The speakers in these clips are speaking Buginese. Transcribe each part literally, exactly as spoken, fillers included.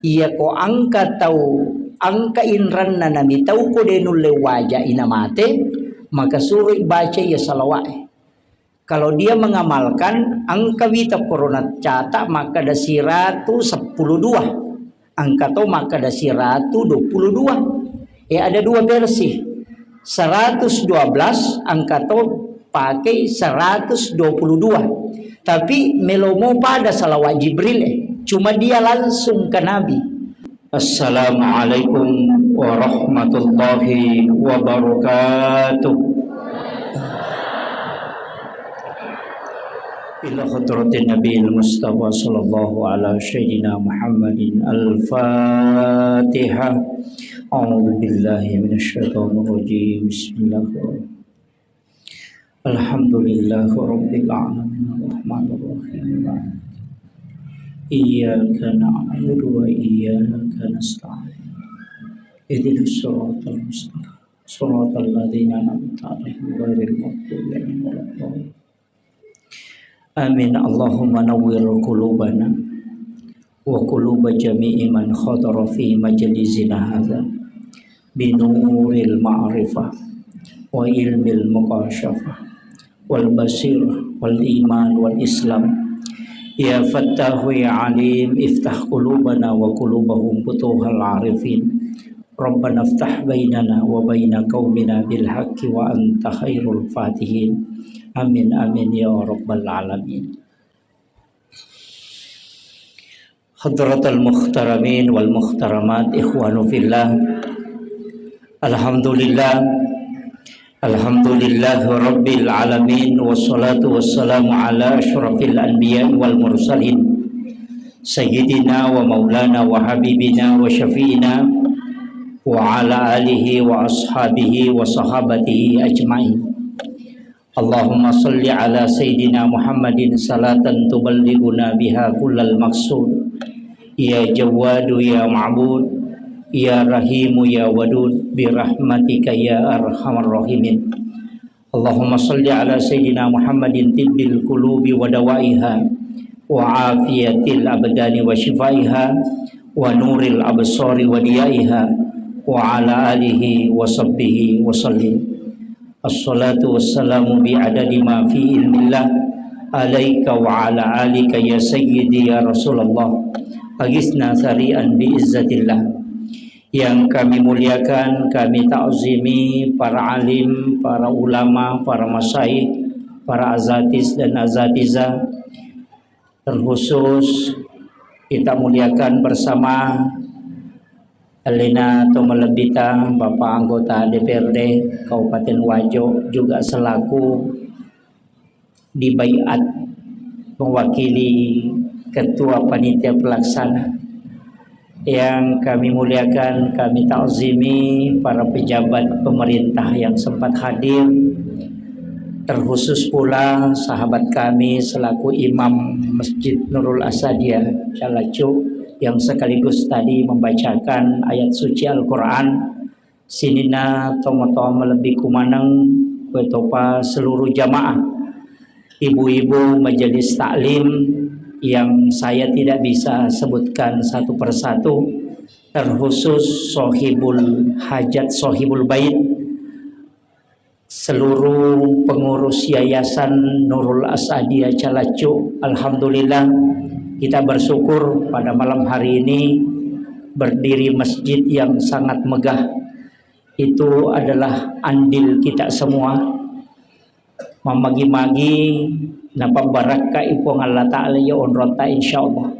Iya ko engka tau, engka inranna namitau ko de nulle waja ina mate, maka suroi baca iya salawa'e. Kalau dia mengamalkan, engka wita korona catat makkeda siratu seppulo dua, engka to makkeda siratu dua puluh dua. Eh, ada dua versi. Seratus dua belas, engka to pakai seratus dua puluh dua. Tapi melomo pada salawat Jibril, eh. Cuma dia langsung ke Nabi. Assalamualaikum warahmatullahi wabarakatuh. Ila hadratin Nabi Mustafa sallallahu ala sayyidina Muhammadin al-Fatihah. A'udzu billahi minasy syaithanir rajim. Bismillahirrahmanirrahim. Alhamdulillahi rabbil alamin, arrahmanir rahim. Iyyaka na'budu wa iyyaka nasta'in. Ihdinas siratal mustaqim. Siratal ladzina an'amta 'alaihim ghairil maghdubi 'alaihim waladdallin. Amin. Allahumma nawwir qulubana wa quluba jami'i man hadara fi majlisina hadza binuril ma'rifah wa ilmil mukasyafah wal basir wal iman wal islam. Ya Fattahu ya Alim, iftah qulubana wa qulubahum futuhal arifin. Rabbana iftah bainana wa baina qaumina bil haqqi wa anta khairul fatihin. Amin, amin, ya rabbal alamin. Hadratal muhtaramin wal muhtaramat, ikhwanu fillah. Alhamdulillah. Alhamdulillahi rabbil alamin, wassalatu wassalamu ala asyrafil anbiya wal mursalin, sayyidina wa maulana wa habibina wa syafi'ina wa ala alihi wa ashabihi wa sahabatihi ajmain. Allahumma salli ala sayyidina Muhammadin salatan tuballighuna biha kullal maqsud. Ya Jawwadu ya Ma'bud, ya Rahimu ya Wadud, bi rahmatika ya arhamar rahimin. Allahumma salli ala sayyidina Muhammadin tibbil qulubi wa dawaiha, wa afiyatil abdani wa shifaiha, wa nuril absari wa diyaiha, wa ala alihi wa sahbihi wa sallim. Assalatu wassalamu bi adadi ma fi ilmillah alaika wa ala alika ya sayyidi ya Rasulullah. Agisna sari'an bi izzatillah. Yang kami muliakan, kami takzimi para alim, para ulama, para masyayikh, para azatis dan azatizah, terkhusus kita muliakan bersama Elina atau melebbita Bapak Anggota D P R D Kabupaten Wajo, juga selaku dibaiat mewakili Ketua Panitia Pelaksana. Yang kami muliakan, kami takzimi para pejabat pemerintah yang sempat hadir, terkhusus pula sahabat kami selaku Imam Masjid Nurul Asadia Calacu yang sekaligus tadi membacakan ayat suci Al-Quran. Sininna tomatoa malebbiku maneng, kuetopa seluruh jamaah, ibu-ibu majelis taklim yang saya tidak bisa sebutkan satu persatu, terkhusus sohibul hajat, sohibul bait, seluruh pengurus Yayasan Nurul Asadia Calacu. Alhamdulillah, kita bersyukur pada malam hari ini berdiri masjid yang sangat megah. Itu adalah andil kita semua. Mamagi-magi napabbarakkai Puang Allah Ta'ala ya onrota, insyaallah.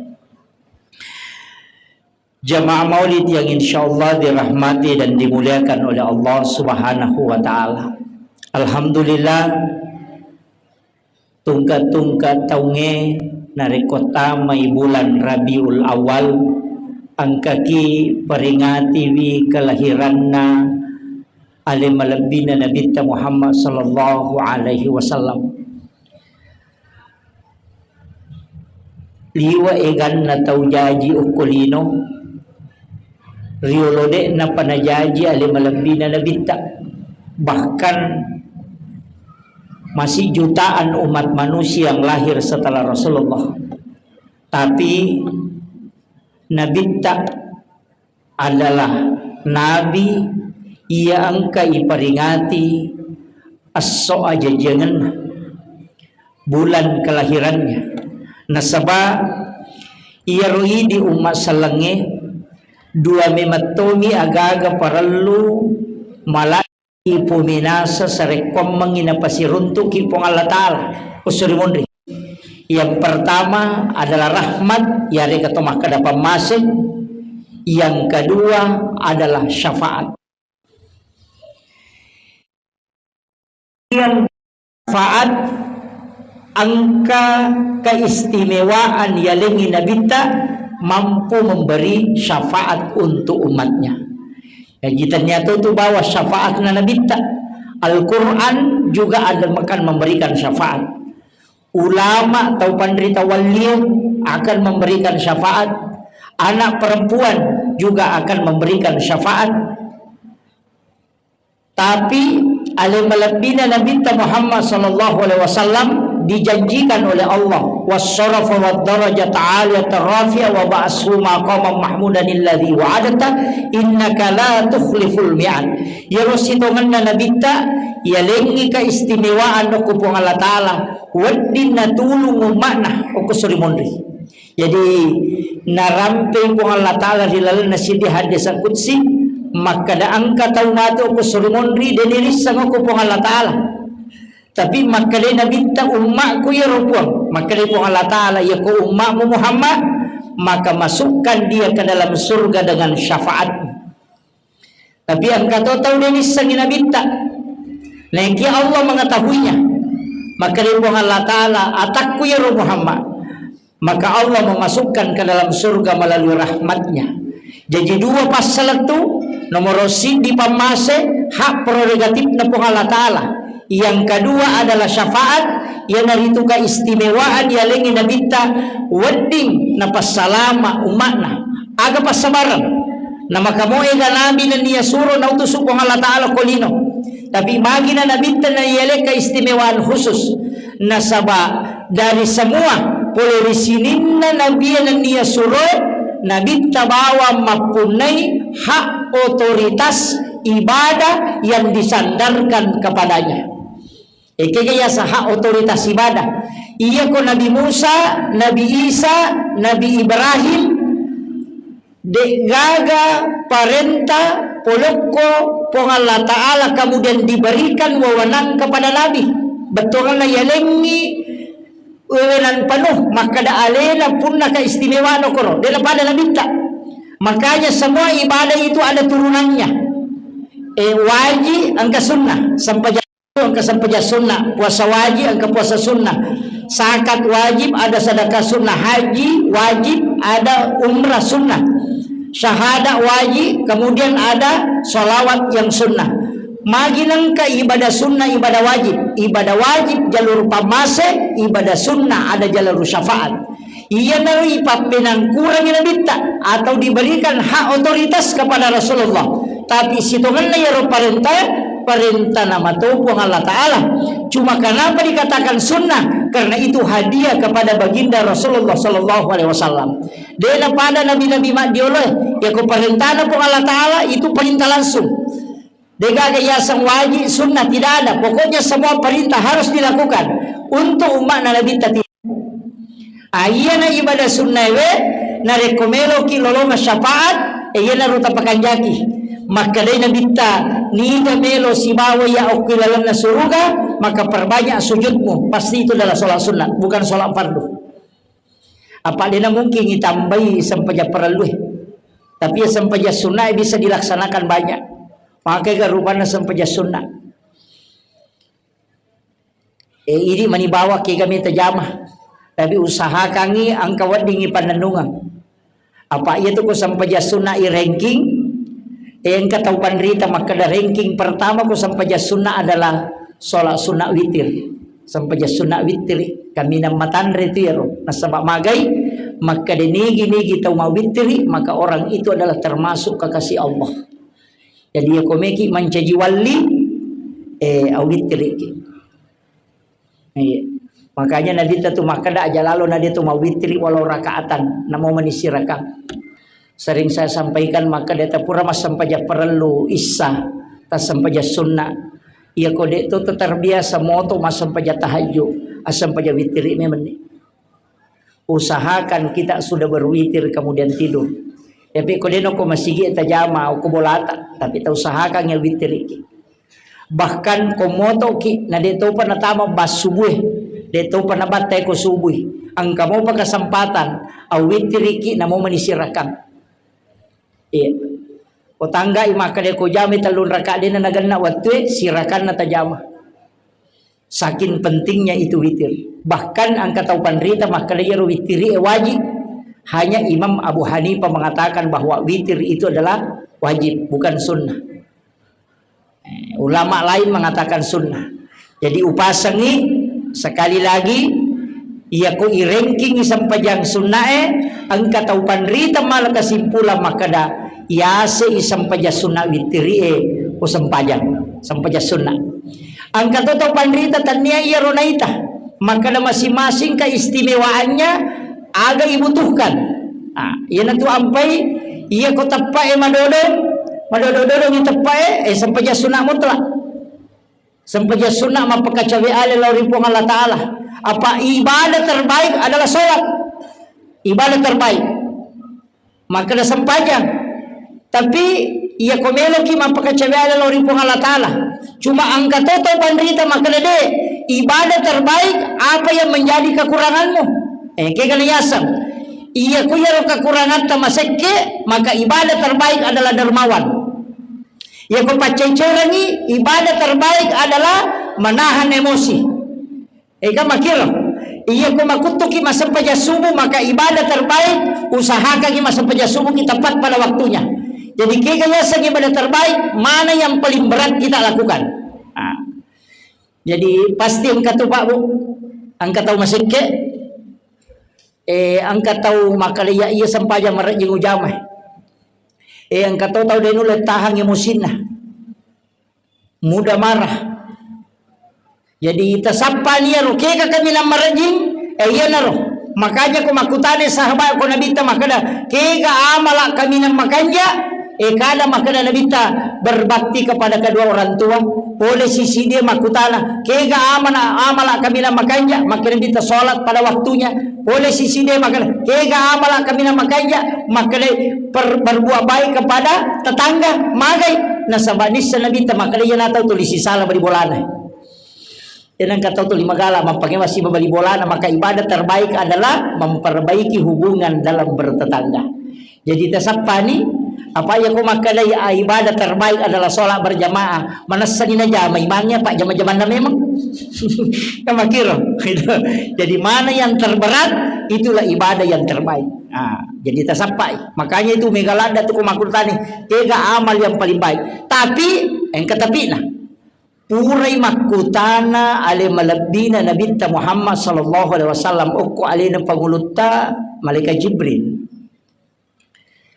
Jamaah maulid yang insyaallah dirahmati dan dimuliakan oleh Allah Subhanahu wa Ta'ala. Alhamdulillah, tungka-tungka taungnge narekko tamai bulan Rabiul Awal, engkaki peringatiwi kelahiranna ale malebbina Nabitta Muhammad sallallahu alaihi wasallam. Liwe' eganna tau jaji okko lino, riolo de'napa najaji ale malebbina Nabitta. Bahkan masih jutaan umat manusia yang lahir setelah Rasulullah. Tapi Nabitta adalah nabi iya engka iperingati esso ajajiangenna, bulan kelahirannya. Nasaba iyaro idi umma sellengnge, dua memettomi agaga parellu mala ipuminasa sarekkoammengngi napasiruntuki Puang Allah Ta'ala, ussuri munri. Yang pertama adalah rahmat, yarega to makkeda pammase. Yang kedua adalah syafaat. Yang syafaat engka keistimewaan yalengngi nabitta mampu memberi syafaat untuk umatnya. Jadi ternyata itu bahwa syafaatna nabitta. Al-Quran juga ada akan memberikan syafaat. Ulama tau panrita walliu akan memberikan syafaat. Anak perempuan juga akan memberikan syafaat. Tapi ale malebbina Nabitta Muhammad sallallahu alaihi wasallam dijanjikan oleh Allah, "Wassarafa wad darajata aliyata rafi'a wa ba'ashu maqaman mahmudan alladzi wa'adta innaka la tukhliful mi'ad." Iyaro sitongenna Nabitta, yalengngi keistimewaan okko Puang Allah Ta'ala, wedding natulung umma'na okko suri monri. Jadi, narampei Puang Allah Ta'ala ri lalenna siddi hadis qudsi, makkeda engka tau matu okko suri monri, de nirisseng okko Puang Allah Ta'ala. Tapi makkeda Nabitta, "Ummaku iyaro Puang." Makkeda Puang Allah Ta'ala, "Iyako ummamu Muhammad, maka masukkan dia ke dalam surga dengan syafaatmu." Tapi engka to tau de nissengi Nabitta. Naekia Allah mengetahuinya. Makkeda Puang Allah Ta'ala, "Atakku iyaro Muhammad." Maka Allah memasukkan ke dalam surga melalui rahmatnya. Jadi dua passalettu, nomoro siddi pammase, hak prerogatifna Puang Allah Ta'ala. Yang kedua adalah syafaat, iyanaritu keistimewaan yalengngi Nabitta wedding napassalama umma'na. Aga passabareng. Namakamoega nabi nennia suro nautusu Puang Allah Ta'ala ko lino. Tapi magina Nabitta naialeng keistimewaan khusus. Nasaba dari semua pole ri sininna nabi nennia suro, Nabitta bawang mappunnai hak otoritas ibadah yang disandarkan kepadanya. Ekega yaseng hak otoritas ibadah. Iyako Nabi Musa, Nabi Isa, Nabi Ibrahim, de'gaga parenta polokko Puang Allah Ta'ala kemudian diberikan wewenang kepada Nabi. Bettuanna yalengngi wewenang penuh, makkeda alena punna keistimewaan okoro. De'na pada Nabitta. Makanya semua ibadah itu ada turunannya. Eh, wajib engka sunnah, sempajang engka sempajang sunnah, puasa wajib engka puasa sunnah, zakat wajib, ada sedekah sunnah, haji wajib, ada umrah sunnah, syahadat wajib, kemudian ada salawat yang sunnah. Magi nengka ibadah sunnah, ibadah wajib, ibadah wajib jalur pammase, ibadah sunnah ada jalur syafaat. Iyanaro ipappenangkurangi Nabitta atau diberikan hak otoritas kepada Rasulullah. Tapi sitongenna iyaro parenta, parenta namato Puang Allah Ta'ala. Cuma kenapa dikatakan sunnah? Karena itu hadiah kepada baginda Rasulullah sallallahu alaihi wasallam. De'na pada nabi-nabi maddioloe, yako parentana Puang Allah Ta'ala itu perintah langsung. De'gaga yaseng wajib, sunnah, tidak ada. Pokoknya semua perintah harus dilakukan untuk umatna Nabitta. Aiyana ibadah sunnaewe, narekko meloki lolongeng syafaat, e, iyanaro tapakanjaki. Makkedai Nabitta, niga melo sibawa iya okki lalenna suruga, maka perbanyak sujudmu. Pasti itu adalah sholat sunat, bukan sholat fardu. Apa de'na mungkin itambai sempajang parellue. Tapi ya sempajang sunat bisa dilaksanakan banyak. Makega rupanna sempajang sunat. E, idi mani bawa kega meta jama. Tapi usahakangi engka weddingi pannennungeng. Apa iya tu ku sempajang sunat i ranking, e, engka tau panrita makkeda ranking pertama ku sempajang sunat adalah sholat sunat witir. Sempajang sunat witir, kaminang matanre tu iyaro. Nasaba magai, makkeda nigi-nigi tau mawitiri, maka orang itu adalah termasuk kekasih Allah. Jadi, iya komeki mancaji walli, eh, awittiriki. Iya. Makanya Nabitta tu makkeda, aja lalo na de tu mawitiri walau rakaatan, namo mani sirakang. Sering saya sampaikan, maka deta pura massempajang parellu issa, tassempajang sunna. Iya ko de to terbiasa moto massempajang tahajud, assempajang witiri memang ni. Usahakan kita sudah berwitir kemudian tidur. Tapi ko de no ko masigi tajama ko bolata, tapi ta usahakan ya witiri. Bahkan ko motoki na de topa natama bas subue, de topa nabattai ko subui. Engka mopa kesempatan, awittiriki namo manisirakang. Iya. Ko tanggai makkeda ko jamai tellung rakaat dena nagenna wattue, sirakanna tajama. Saking pentingnya itu witir. Bahkan engka tau panrita makkeda iyaro witiri e wajib. Hanya Imam Abu Hanifah mengatakan bahwa witir itu adalah wajib, bukan sunnah. Eh, ulama lain mengatakan sunnah. Jadi upasengi sekali lagi, iya ko irengkingi sempajang sunnae, engka tau panrita mala kesimpulan makkeda, yase i sempajang sunna witiri e, ko sempajang, sempajang sunna. Engka to tau panrita tania iya ronaita, makkeda masing-masing keistimewaannya aga ibutuhkan. Nah, iyanatu ampai, iya ko teppae madodong, madodong-dodong i teppae, eh, sempajang sunna mutlak. Sempajang sunna mappakacawe ale lao ri Puang Allah Ta'ala. Apa ibadah terbaik adalah sholat. Ibadah terbaik. Makkeda sempajang. Tapi iya ko meloki mappakacawe ale lao ri Puang Allah Ta'ala. Cuma engka to tau panrita makkeda de, ibadah terbaik apa yang menjadi kekuranganmu. Eh, kega niyaseng. Iya ko iyaro kekurangatta masekke, maka ibadah terbaik adalah dermawan. Iya ko paccai-cairangi, ibadah terbaik adalah menahan emosi. Ega makkiro. Iya ko makuttuki massempajang subuh, maka ibadah terbaik usahakangi massempajang subuh kita tepat pada waktunya. Jadi kega yaseng ibadah terbaik, mana yang paling berat kita lakukan? Nah. Jadi pasti engka tu Pak Bu, engka tau masekke, eh, engka tau makkeda iya sempajang marejjing ujama. Eh, engka to tau de nulle tahang emosinna. Mudah marah. Jadi tasappani iyaro, kega kaminang marejjing, eh, iyanaro. Makanya ko makkutana sahabat ko Nabitta makkeda, kega amala kaminang makanja, eh, kada makkeda Nabitta berbakti kepada kedua orang tua, pole sisi dia makkutana, kega amana-, amala kaminang makanja, makkeda Nabitta sholat pada waktunya, Pole sisi de makkeda, kega amala kaminang makanja, makkeda per-, berbuat baik kepada tetangga, magai. Nasaba nissa Nabitta makkeda iya natau tuli sisala bali bolana. Enang katau tuli magala, mappangewa siba bali bolana, maka ibadah terbaik adalah memperbaiki hubungan dalam bertetangga. Jadi tasappani, apa iya ko makkeda, ah, ibadah terbaik adalah sholat berjamaah. Manessani najama imangnge, apa jama-jamanna memang. Kan makkiro. Jadi mana yang terberat, itulah ibadah yang terbaik. Ah, jadi tasappai. Makanya itu mega ladda tu ko makkutani, kega amal yang paling baik. Tapi, engka tapina. Purai makkutana ale malebbina Nabitta Muhammad sallallahu alaihi wasallam, okko alena pangulutta malaikat Jibril.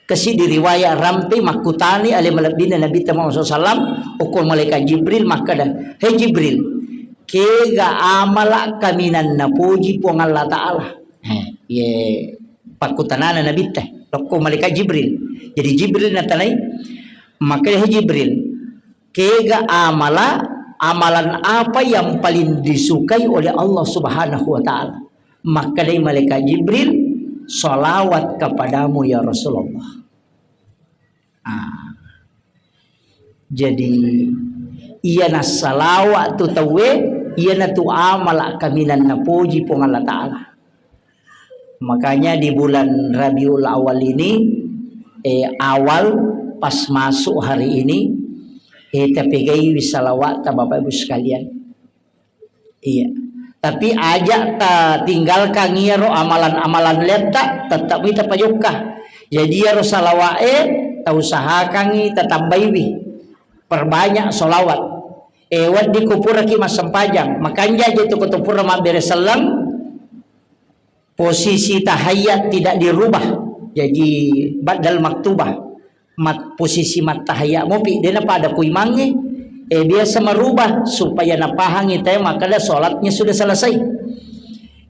Kasi di riwayat rampe makkutani ale malebbina Nabitta Muhammad sallallahu alaihi wasallam, okko malaikat Jibril makkeda, "He Jibril, kega amala kaminang napoji Puang Allah Ta'ala?" He, ye pakkutanana Nabitta, lokko malaikat Jibril. Jadi Jibril natanai, makkeda, "He Jibril, kega amala, amalan apa yang paling disukai oleh Allah Subhanahu wa Ta'ala?" Makkedai malaikat Jibril, "Salawat kepadamu ya Rasulullah." Ah. Jadi, iyana salawat tu tauwe, iyana tu amala kaminang napoji Puang Allah Ta'ala. Makanya di bulan Rabiul Awal ini, eh, awal pas masuk hari ini, eh, tapegaiwi salawat ta Bapak Ibu sekalian. Iya. Tapi aja ta tinggalkan iyaro amalan-amalan letta, tetap kita pajokka. Jadi iyaro salawa'e ta usahakangi, ta tambaiwi. Perbanyak salawat. Eh, wedding ko puraki massempajang, makanja je tu ko to pura mabbere selleng, posisi tahiyat tidak dirubah. Jadi badal maktubah. Mat-, posisi mattahayya mopi, dena pada ku imangnge. Eh, biasa merubah supaya napahangi te makkeda sholatnya sudah selesai.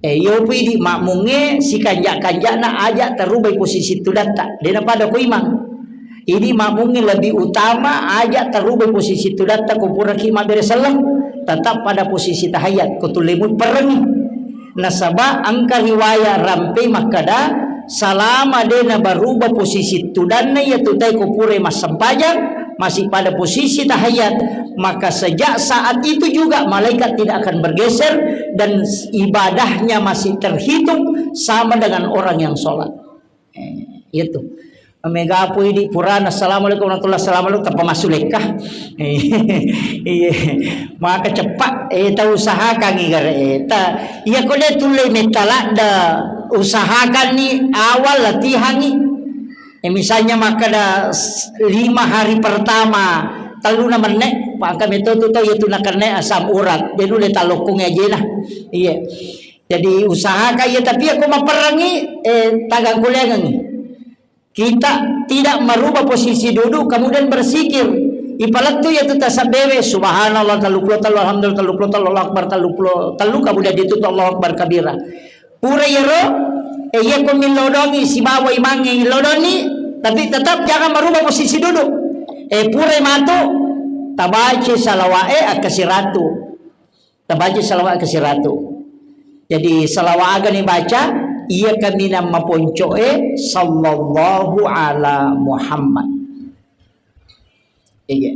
Eh, iyo pi idi makmungnge sikanja-kanjana aja tarubai posisi tudatta. Dena pada ko imang. Idi makmungnge lebih utama aja tarubai posisi tudatta ko puraki mabbere selleng. Tetap pada posisi tahiyat ko tullemu perengi. Nasaba engka riwayat rampe makkada, selama de nabaruba posisi tudanna iya tu tae ko pura massempajang, masih pada posisi tahiyat, maka sejak saat itu juga malaikat tidak akan bergeser dan ibadahnya masih terhitung sama dengan orang yang sholat. Eh, iya tu. Mega pui di purana, "Assalamualaikum warahmatullahi wabarakatuh," tanpa masuk lekka. Eh, iya. Maka cepat, eh, tau usahakan i gare, eh, ta, iya ko de tulle metta ladda, usahakan ni awal latihan ni. Eh, misalnya makkada s-, lima hari pertama, tellu na menne, pangka metto tu tau iya tu nakenne asam urat, de nulle talokkong ajena. Iya. Jadi usahakan iya, tapi iya ko maperrangi, eh, tagang kuliangengi. Kita tidak merubah posisi duduk, kemudian berzikir. Ipalettu iya tu tasabbewe, subhanallah tellu puluh tellu, alhamdulillah tellu puluh tellu, Allahu akbar tellu puluh tellu, kemudian ditutup Allahu akbar kabira. Pura iyaro, eh, iya ko millodongi sibawa imangnge illodonni, tapi tetap jangan merubah posisi duduk. Eh, pura matu, tabaca salawa'e akkasiratu. Tabaca salawat ke siratu. Jadi salawat aga ni baca, iya kaminang maponco'e, sallallahu ala Muhammad. Iya.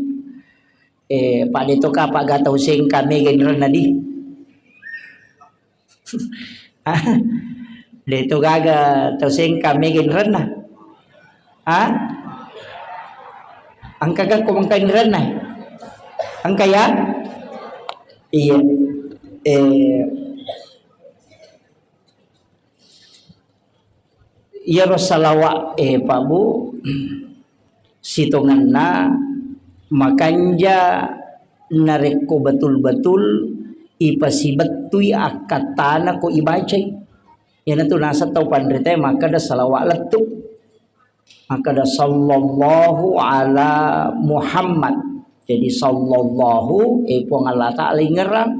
Eh, Pak Deto ka, Pak Gata Hussein ka mega inrenna di. De to gaga tau sengka mega inrenna. Ha? Engka ga ko engka inrenna? Engka ya? Iya. Eh, iyaro salawat, eh, Pak Bu, sitongenna makanja narekko betul-betul ipasibettui akkattana ko ibacai. Iyanatu naseng tau panritae makkeda salawat lettu. Makkeda, "Sallallahu ala Muhammad." Jadi, sallallahu, eh, Puang Allah Ta'ala ingerang.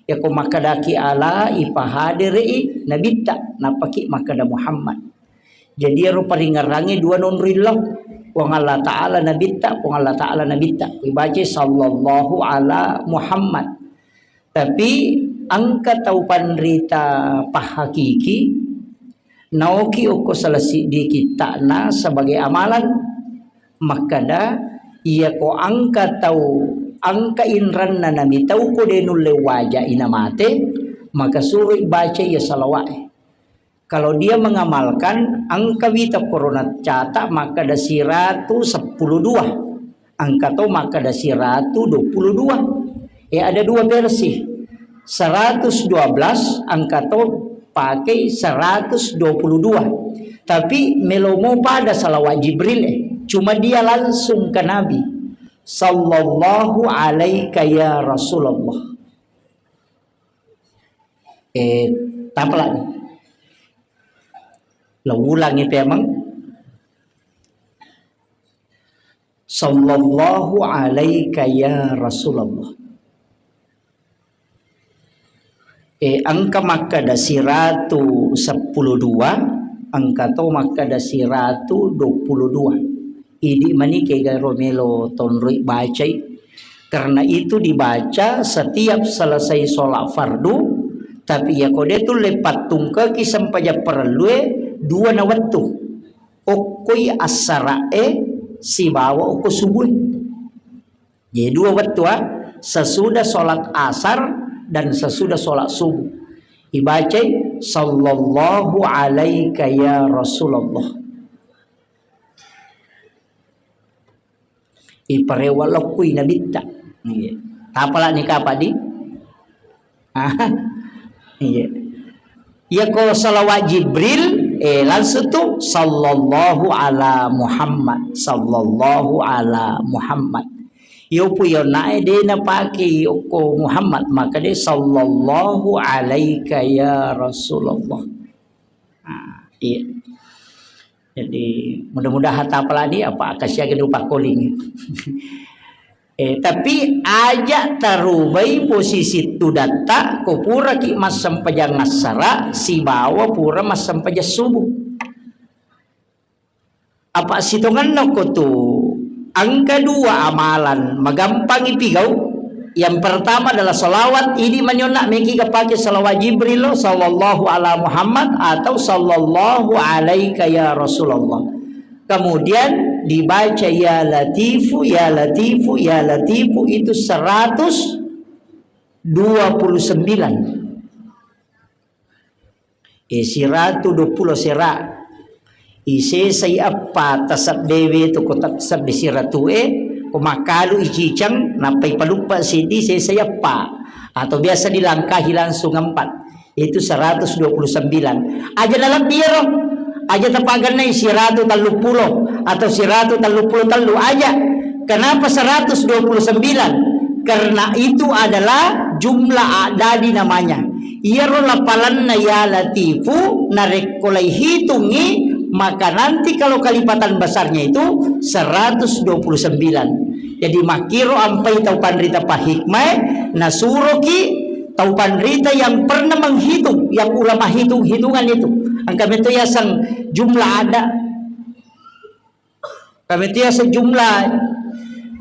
Yako makkedaki ala, ipahadere'i nabitta, nappaki makkeda Muhammad. Jadi, ero paringerangnge dua nonroi lao. Puang Allah Ta'ala nabitta, Puang Allah Ta'ala nabitta. Ibacai, "Sallallahu ala Muhammad." Tapi engka tau panrita pahakiki, naoki okko sala siddi kitta'na sebagai amalan, makkeda, iyako engka tau, engka inrenna namitau ko de nulle waja ina mate, maka suroi baca iya salawa'e. Kalau dia mengamalkan, engka wita korona catat makkeda siratu seppulo dua, engka to makkeda siratu dua puluh dua. Eh, ada dua versi. Seratus dua belas, engka to pakai seratus dua puluh dua. Tapi melomo pada salawat Jibril, eh. Cuma dia langsung ke Nabi. Sallallahu alaika ya Rasulullah. Eh, tapalani. Lo ulangi pemeng. Sallallahu alaika ya Rasulullah. Eh, engka makkeda siratu seppulo dua, engka to makkeda siratu dua puluh dua. Idi mani kega ro melo tonroi bacai. Karena itu dibaca setiap selesai sholat fardu, tapi ya ko de tulle pattungkeki sempajang parellue dua na wettu. Okkoi assara'e sibawa okko subuh. Jadi dua wettu, ah, sesudah sholat asar dan sesudah sholat subuh. Ibacai, "Sallallahu alaika ya Rasulullah." Iparewa lokkui nabitta. Iya. Tapalani kapadi? Ah, iya. Iya ko salawat Jibril, eh, langsung tu, "Sallallahu ala Muhammad, sallallahu ala Muhammad." Iyo pu iyo nae de napake okko Muhammad, maka de, "Sallallahu alaika ya Rasulullah." Ah, iya. Jadi, mudah-mudahan tapalani apa kasihan gitu pakkoling. Eh, tapi aja tarubai posisi tudatta ko puraki massempajang assara sibawa pura massempajang subuh. Apa sitongenna ko tu engka dua amalan magampangi pigau. Yang pertama adalah salawat, idi manyonna meki ga pake salawat Jibril lo, sallallahu ala Muhammad atau sallallahu alaika ya Rasulullah. Kemudian dibaca ya Latifu, ya Latifu, ya Latifu itu seratus dua puluh sembilan. Eh, siratu dua puluh sera. Isesai eppa taseddewe tu ko tasedde siratu e, ko makalu iciceng, nappai paluppa sidi sesai eppa. Atau biasa dilangkahi langsung empat. Itu seratus dua puluh sembilan. Aja nalebbi ero. Aja tapagennai siratu telluppulo atau siratu telluppulo tellu aja. Kenapa seratus dua puluh sembilan? Karena itu adalah jumlah adadi namanya. Iyaro lapalanna ya Latifu narekko laihitungngi, maka nanti kalau kalipatan besarnya itu seratus dua puluh sembilan. Jadi makkiro ampai tau panrita pahikmae nasuroki tau panrita yang pernah menghitung, yang ulama hitung-hitungan itu. Engka meto yaseng jumlah ada. Kami itu ya sejumlah,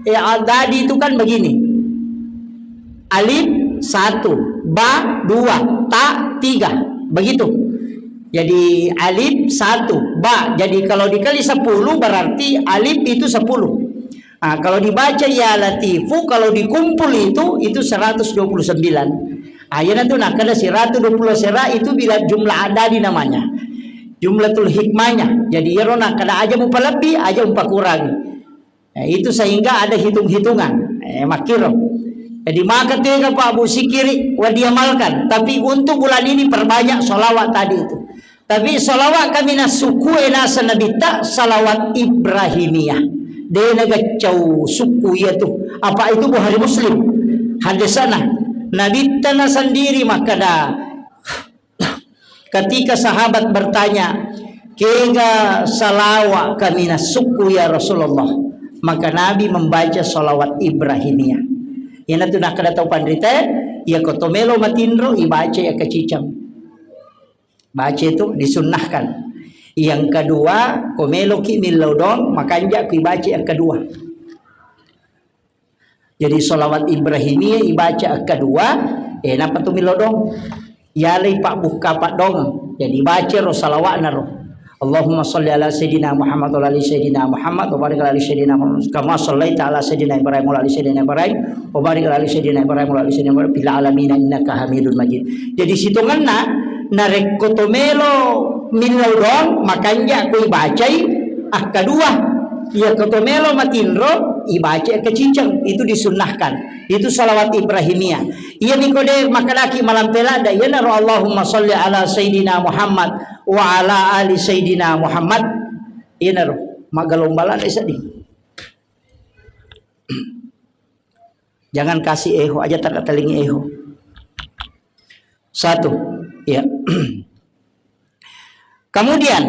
eh, adadi itu kan begini. Alif satu, ba dua, ta tiga. Begitu. Jadi alif satu, ba. Jadi kalau dikali sepuluh berarti alif itu sepuluh. Ah, kalau dibaca ya Latifu, kalau dikumpul itu, itu seratus dua puluh sembilan. Ah, iyana tu nakkeda siratu dua puluh sera itu bila jumlah adadi namanya. Jumlatul hikmahnya. Jadi iyaro nakkeda aja mupalebbi, aja mupakurangi. Nah, itu sehingga ada hitung-hitungan. Eh, makkiro. Jadi maka tega Pak Bu sikiri wa diamalkan. Tapi untuk bulan ini perbanyak sholawat tadi itu. Tapi sholawat kami nasukue nasa Nabitta salawat Ibrahimiyah. De nagaccau suku iya tu. Apa itu Bukhari Muslim. Hadisana. Nabitta na sendiri makkeda, ketika sahabat bertanya, "Kega salawa kami nasukku ya Rasulullah?" Maka Nabi membaca salawat Ibrahimiyah. Iyana tu nakkeda tau panrita, iya ko to melo matinro, ibaca iya kaciceng. Baca itu disunnahkan. Yang kedua, ko meloki millau dong, makanja ku ibaca yang kedua. Jadi sholawat Ibrahimiyah ibaca akkadua, eh, napa tu milodong? Yalai pabbukka paddongeng. Jadi baca ro salawatna ro. Allahumma salli ala Sayyidina Muhammad wa ala ali Sayyidina Muhammad wa barik ala ali Sayyidina Muhammad kama sallaita ala Sayyidina Ibrahim wa ala ali Sayyidina Ibrahim wa barik ala ali Sayyidina Ibrahim wa ala ali Sayyidina Ibrahim fil alamin innaka Hamidun Majid. Jadi sitongenna narekko to melo millau doang makanja ko ibacai akkadua. Iya ko to melo matinro, ibaca kaciceng, itu disunnahkan. Itu salawat Ibrahimiyah. Iya mi ko de makkedaki malampe ladda, iyanaro Allahumma sholli ala Sayyidina Muhammad wa ala ali Sayyidina Muhammad. Iyanaro, maggalomba ladda seddi. Jangan kasih eho, aja tak telingi eho. Satu, ya. Kemudian,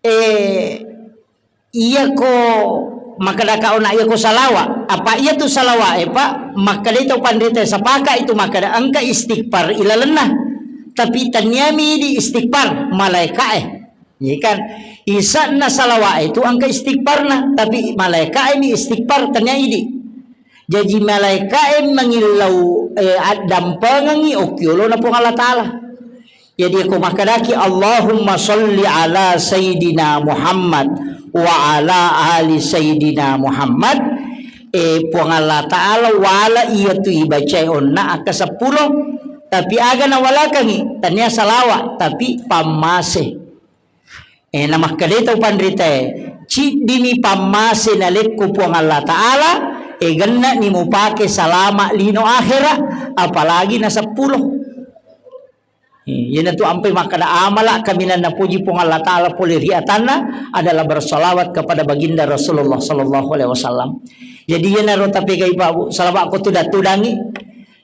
eh, iya ko makkeda ka ona iya ko salawa, apa iya tu salawa e, Pak? Makkeda itu pandita sapaka itu makkeda engka istighfar ilalenna. Tapi taniami di istighfar malaika e. Iya kan? Isanna salawa itu engka istighfarna, tapi malaika e mi istighfar tania idi. Jaji malaika'e mangillau, eh, addampengengngi okkiolona Puang Allah Ta'ala. Jadi ko makkedaki, "Allahumma sholli ala Sayyidina Muhammad wa ala ali Sayyidina Muhammad," eh, Puang Allah Ta'ala wala iya tu ibacai onna akka seppulo, tapi aga nawalakengngi, tania salawa, tapi pammase. Eh, namakkedai tau panritae, "Ciddimi pammase nalekko Puang Allah Ta'ala, eh, genna'ni mupake salama lino akhera, apalagi na seppulo." Eh, iyanatu ampai makkeda amala kaminang napuji Puang Allah Ta'ala pole ri atanna adalah bersalawat kepada baginda Rasulullah sallallahu alaihi wasallam. Jadi iyanaro tapegai Pak Bu, salawat ko tudang-tudangi,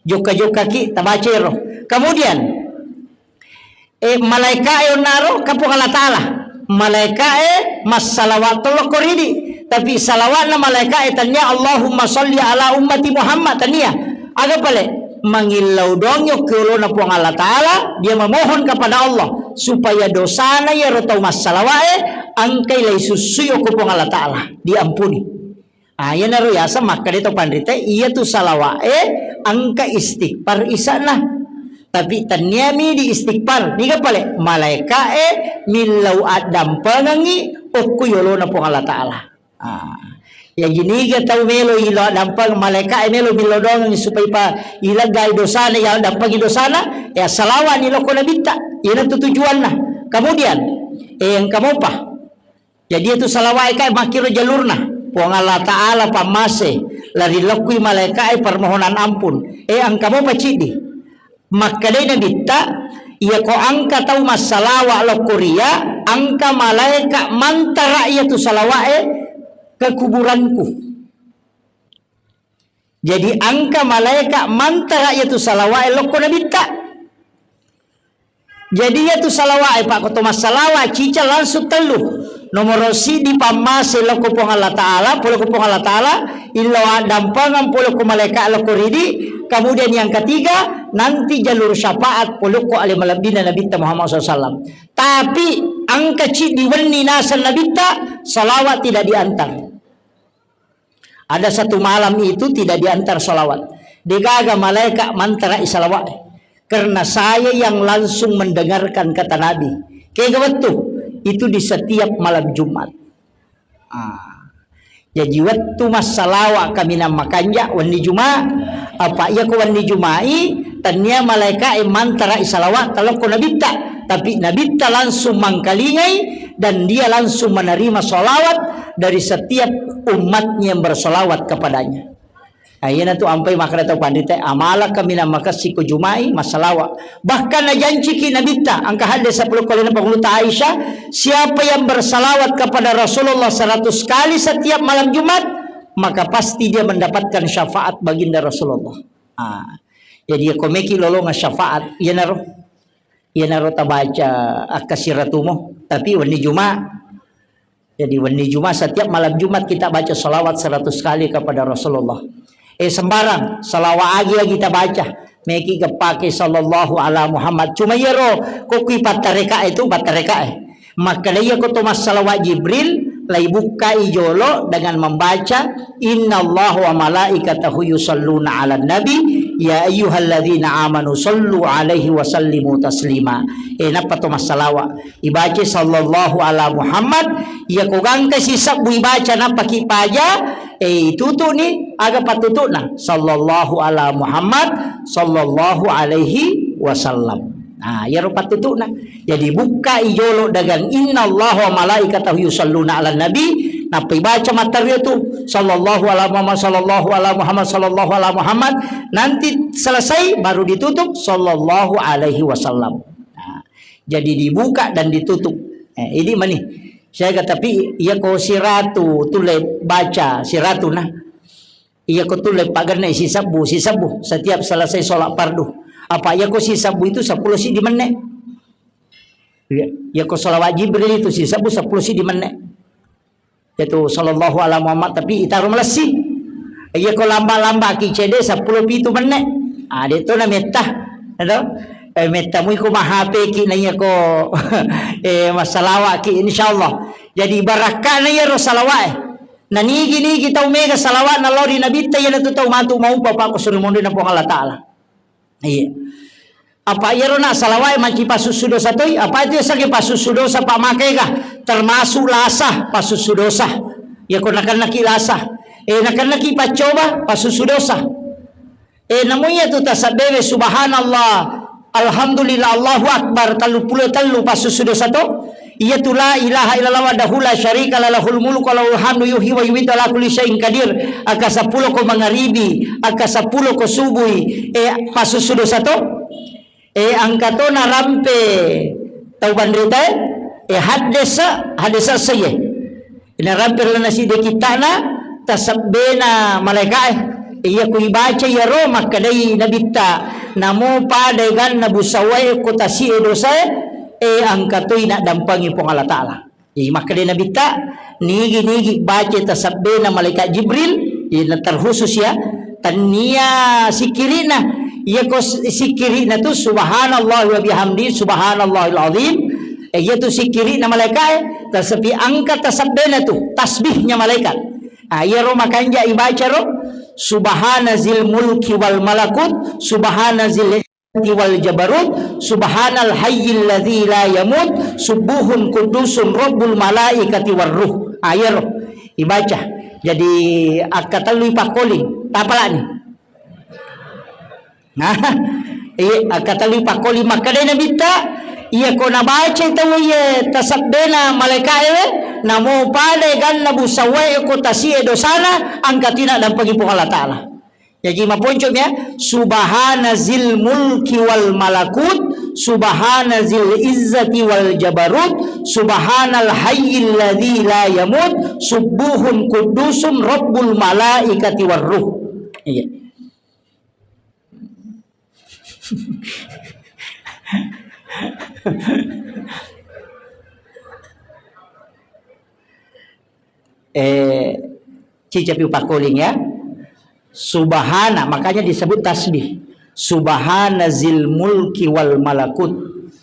jokka-jokkaki, tabacero. Kemudian, Eh, malaika'e onnaro ka Puang Allah Ta'ala. Malaika'e massalawat tollo ko ridi. Tapi salawatna malaika'e tania, "Allahumma sholli ala ummati Muhammad," tania. Aga pale? Mangillau doang yokki olona Puang Allah Ta'ala, dia memohon kepada Allah supaya dosana iyaro tau massalawa'e engkai lai sussui okko Puang Allah Ta'ala, diampuni. Ah, iyanaro yaseng makkeda tau panrita, iyatu salawa'e engka istighfar isa'na. Tapi tenniami di istighfar, niga pale? Malaika'e millau addampengengngi okko yolona Puang Allah Ta'ala. Ah. Yaji niga tau melo ilo dampeng, malaika'e melo millau doangengngi supaya pa ileggai dosana, ya dampengi dosana, ya salawani lokko nabitta. Iyanatu tujuanna. Kemudian, eh, engka mopa. Jadi itu salawa'e kae makkiro jalurna. Puang Allah Ta'ala pammase, lari lokkui malaika'e permohonan ampun. Eh, engka mopa ciddi. Makkedai Nabitta, iyako engka tau massalawa lokko ria, engka malaika mantara iyatu salawa'e ke kuburanku. Jadi engka malaika mantara iyatu salawa'e lokko Nabitta. Jadi iyatu salawa'e, Pak, ko to massalawa cica langsung tellu. Nomoro siddi pammase lokko Puang Allah Ta'ala, pole ko Puang Allah Ta'ala, illau addampengeng pole ko malaika lokko ridi, kemudian yang ketiga, nanti jalur syafaat pole ko ale malebbina Nabitta Muhammad sallallahu alaihi wasallam. Tapi engka ciddi wenni naseng Nabitta, salawat tidak diantar. Ada satu malam itu tidak diantar salawat. Degaga malaika mantara i salawat. Karena saya yang langsung mendengarkan kata Nabi. Kega wettu? Itu di setiap malam Jumat. Ah. Jaji wettu massalawa kaminang makanja wenni Juma, apa iya ko wenni Jumai, tania malaika e mantara i salawat talokko Nabitta, tapi Nabitta langsung mangkalingai dan dia langsung menerima salawat dari setiap umatnya yang bersalawat kepadanya. Nah, iyanatu ampai makkeda tau panrita, amala kaminang makessing ko Jumai massalawa. Bahkan najanciki Nabitta, engka hadis sepuluh kali Nabi Aisyah, siapa yang bersalawat kepada Rasulullah seratus kali setiap malam Jumat, maka pasti dia mendapatkan syafaat baginda Rasulullah. Ah, jadi ko meki lolonga syafaat, iyanaro, iyanaro tabaca akkasiratumo, tapi wenni Juma. Jadi wenni Juma, setiap malam Jumat kita baca salawat seratus kali kepada Rasulullah. Eh, sembarang, salawat agi-agi kita baca. Meki gepake sallallahu ala Muhammad. Cuma iyaro, kokui pattareka itu, pattareka e. Makkeda iya ko to massalawat Jibril, lai bukkai jolo dengan membaca, "Innallaha wa malaikatahu yusalluna ala nabi, ya ayyuhalladzina amanu sallu alaihi wa sallimu taslima." Eh, nappa to massalawa. Ibaca sallallahu ala Muhammad, iya ko gangka sisebbu ibaca nappa ki paja, eh, itutu'ni, aga pattutu'na? Sallallahu ala Muhammad, sallallahu alaihi wasallam. Nah, iyaro pattutu'na. Jadi bukka i jolo dengan innallaha wa malaikatahu yusalluna ala nabi, nappa ibaca matteru itu sallallahu ala Muhammad, sallallahu ala Muhammad, sallallahu ala Muhammad. Nanti selesai baru ditutup sallallahu alaihi wasallam. Nah, jadi dibuka dan ditutup. Eh, idi mani. Siaga, tapi iya ko siratu tulle baca siratu nah. Iya ko tulle pagenne sisebbu, sisebbu setiap selesai sholat fardu. Apa iya ko sisebbu itu sepuluh siddi menne. Iya, iya ko salawat Jibril itu sisebbu sepuluh siddi menne. Itu sallallahu ala Muhammad, tapi itaro malessi. Iya ko lamba-lamba ki cede sepuluh pitu menne. Ah, de to na metta. Edo? Eh, metta mui ko mahape ki na iya ko, eh, massalawa ki, insyaallah. Jadi barakkana iya ro salawat e. Na nigi-nigi tau mega salawat na lao ri Nabitta, iyanatu tau matu maupa pa ko suri monri na Puang Allah Ta'ala. Iya. Apa iyaro na salawat e manci pasussu dosa toi? Apa itu yasengnge pasussu dosa, Pak, makega? Termasuk lasa pasussu dosa. Iya ko nakennaki lasa. Eh, nakennaki paccoba pasussu dosa. Eh, namu iyatu tasabbewe subhanallah, alhamdulillah, Allahu akbar, tellu pulo tellu pasussu dosa to? Iyatu la ilaha illallah wahdahu la syarika lah, lahul mulku wa lahul hamdu, yuhyi wa yumitu, ala kulli syai'in qadir. Akka seppulo ko mangaribi, akka seppulo ko subui, eh, pasussu dosa to? Eh, engka to narampe tau panrita e, eh, haddesa, haddesa seye. Narampe ri lalenna siddi kitta'na tasebbena malaika'e. Iya ku ibaca iyaro makkedai Nabitta, namo pada eganna busawae ko tasi'e dosae, eh, engka toi naddampengi Puang Allah Ta'ala. Jadi makkedai Nabitta, Nigi-nigi baca tasabbena malaikat Jibril, ina terkhusus ya. Tania sikirina. Iya ko s-, sikirina tu subhanallah wa bihamdi, subhanallahil azim. Eh, iya tu sikirina malaikat, eh. Tasapi angka tasabbena tu, tasbihnya malaikat. Ah, iya ro makanja ibaca ro, subhana zil mulki wal malakut, subhana zil wal jabarut, subhanal hayyil ladzi la yamut, subuhun kudusun rabbul malaikati war ruh. Ah, iyaro ibaca. Jadi, akkatellu ipakkoling, tapalani. Nah, iya, akkatellu ipakkoling, makkedai Nabitta, iya ko nabaca tau iya tasabbena malaikae, namo pada ganna busawae ko tasie dosana, angka tina dampengi Puang Allah Ta'ala. Jaji maponco mi ya, subhana zil mulki wal malakut, subhana zil izzati wal jabarut, subhanal hayyil ladzi la yamut, subuhun kudusun rabbul malaikati war ruh. Iya. Eh, cicapi upakkoling ya. Subhana, makanya disebut tasbih. Subhana zil mulki wal malakut.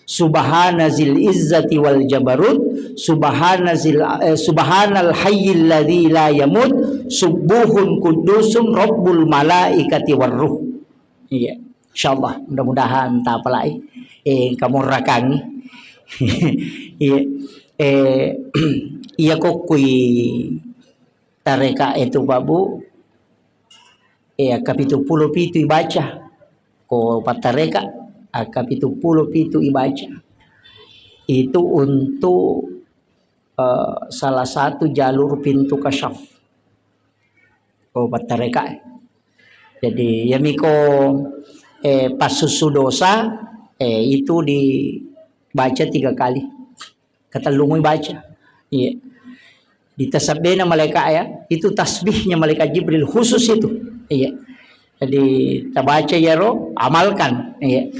Subhana zil izzati wal jabarut. Subhana zil, eh, subhanal hayyil ladzi la yamut. Subuhun kudusun rabbul malaikati war ruh. Iya. Insyaallah, mudah-mudahan tapalai. Eh, kamu rakangi. Iya. Eh, iya kokkui tareka itu, Pak Bu. Eh, akka pitu pulo pitu ibaca. Ko pattareka, akka pitu pulo pitu ibaca. Itu untuk, eh, salah satu jalur pintu kasyaf. Oh, pattareka. Jadi, yamiko, eh, passussu dosa, eh, itu dibaca tiga kali. Katellumui baca. Iya. Ditasabbena malaikat ya, itu tasbihnya malaikat Jibril khusus itu. Iya. Jadi, tabaca yaro, amalkan. Iya.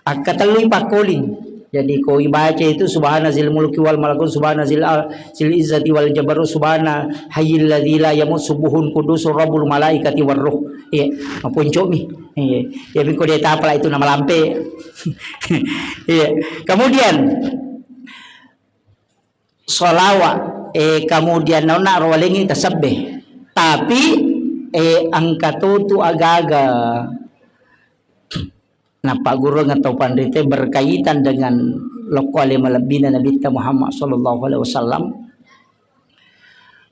Akkatellui pakkoling. Jadi, ko ibaca itu subhana zil mulki wal malakut, subhana zil al-, zil izzati wal jabarut, subhana hayyil ladzi la yamut, subuhun kudusur rabbul malaikati war ruh. Iya, maponcomi. Iya. Ya, biko dia tapala itu nama lampe. Iya. Kemudian, sholawat, eh, kemudian nauna rowalengi tasabbe. Tapi, eh, angka totu agaga. Napaggurung atau panrite berkaitan dengan lokko ale malebbina Nabitta Muhammad sallallahu alaihi wasallam.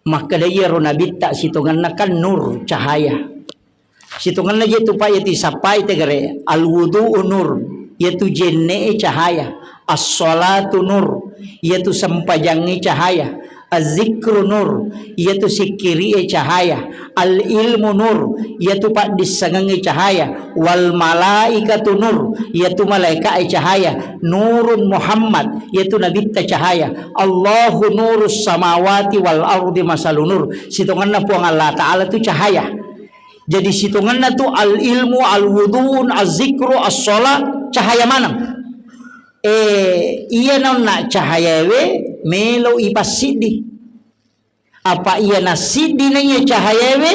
Makkeda iyaro Nabitta sitongenna kan nur, cahaya. Sitongenna je tu pa iya tisappai tegere, al wudu'u nur, iyatu jenne'e cahaya, as-shalatu nur, iyatu sempajangnge cahaya, az-zikru nur, iyatu sikkiri'e cahaya, al-ilmu nur, iyatu paddissengengnge cahaya, wal malaikatu nur, iyatu malaika'e cahaya, nurun Muhammad, iyatu nabitta cahaya, Allahu nurus samawati wal ardi masalu nur, sitongenna Puang Allah Ta'ala tu cahaya. Jadi sitongenna tu al-ilmu, al-wudu'un, az-zikru, as-sholat, cahaya maneng. Eh, iya naunna cahayawe melo ipassiddi. Apa iya nassiddi na iya cahayawe,